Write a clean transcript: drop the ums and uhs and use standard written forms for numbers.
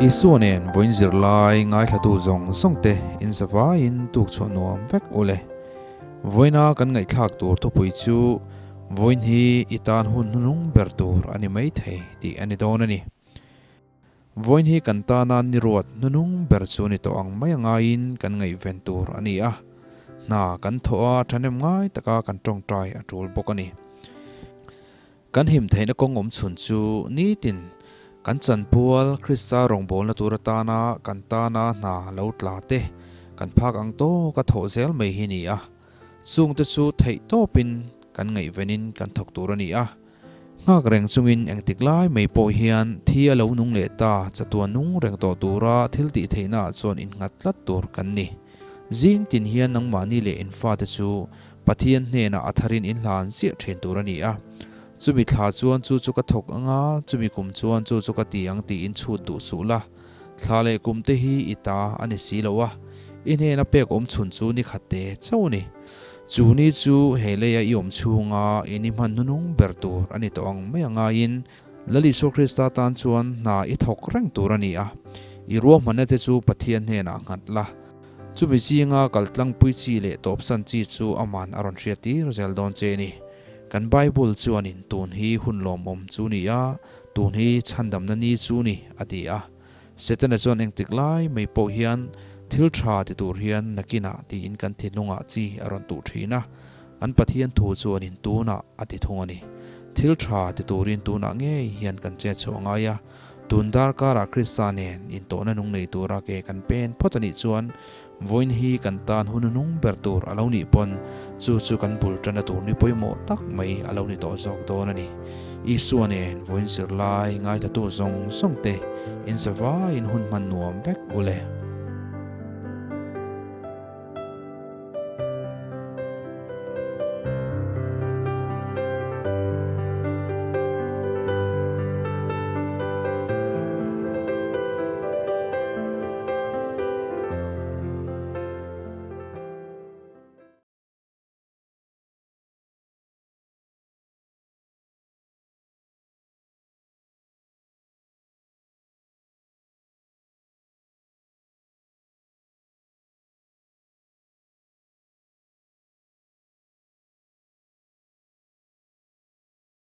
Isua nen vawiin zirlai ngaithlatu zawng zawng te in zavaiin tuk chhuah nuam vek u le. Vawiina kan ngaihthlak tur thupui chu vawiin hi i tan hun hnunung ber tur a ni maithei tih a ni dawn a ni. Vawiin hi kan tana ni ruat hnunung ber chu ni tawh ang mai a ngaiin kan ngaihven tur a ni a, hna kan thawh a thahnem ngai taka kan tawngtai a tul bawk a ni. Kan him theihna kawng awm chhun chu nitin kan chanpual Krista rawngbawlna tur atana kan tana hna lo tla te kan phak ang tawka thawh zel mai hi ni a, chungte chu theih tawpin kan ngaihvenin kan thawk tur a ni a. Nghak reng chungin engtik lai mai pawh hian thi a lo nung leh ta chatuan nung reng tawh tura thil tih theihnaah chuan innghat tlat tur kan ni. Zing tin hian nangmahni leh in fate chu Pathian hnenah a tharin in hlan ziah thin tur a ni a. Chumi thla chuan chu chu ka thawk ang a, chumi kum chuan chu chu ka ti ang tiin chhut duh suh la. Thla leh kum te hi i ta a ni si lo a, i hnena pek awm chhun chu ni khat te chauh a ni. Chu ni chu he leia i awm chhunga i ni hman hnunung ber tur a ni tawh ang mai a ngaiin Lal Isua Krista tan chuan hna i thawk reng tur a ni a, i ruahmanna te chu Pathian hnenah nghat la. Chumi zinga kaltlangpui chi leh tawpsan chi chu aman a rawn hriat tir zel dawn che a ni. Kan Bible chuanin tun hi hun lawmawm chu ni a, Tun hi chhandamna ni chu ni, a ti a. Setana chuan engtik lai mai pawh hian thil tha ti tur hian nakinah tiin kan thinlungah chi a rawn tuh thin a. Kan Pathian thu chuan in tunah a ti thung a ni. Thil tha ti turin tunah ngei hian kan chet chhuah ngai a. Tun darkarah Krista nen intawhna nung nei tura ke kan pen phawt a nih chuan Vawiin hi kan tan hun hnung ber tur a lo nih pawn chu chu kan bul tana tur ni pawimawh tak mai a lo ni tawh zawk dawn a ni. Isua nen vawiin zirlai ngaithatu zawng zawng te in zavaiin hun hman nuam vek u le.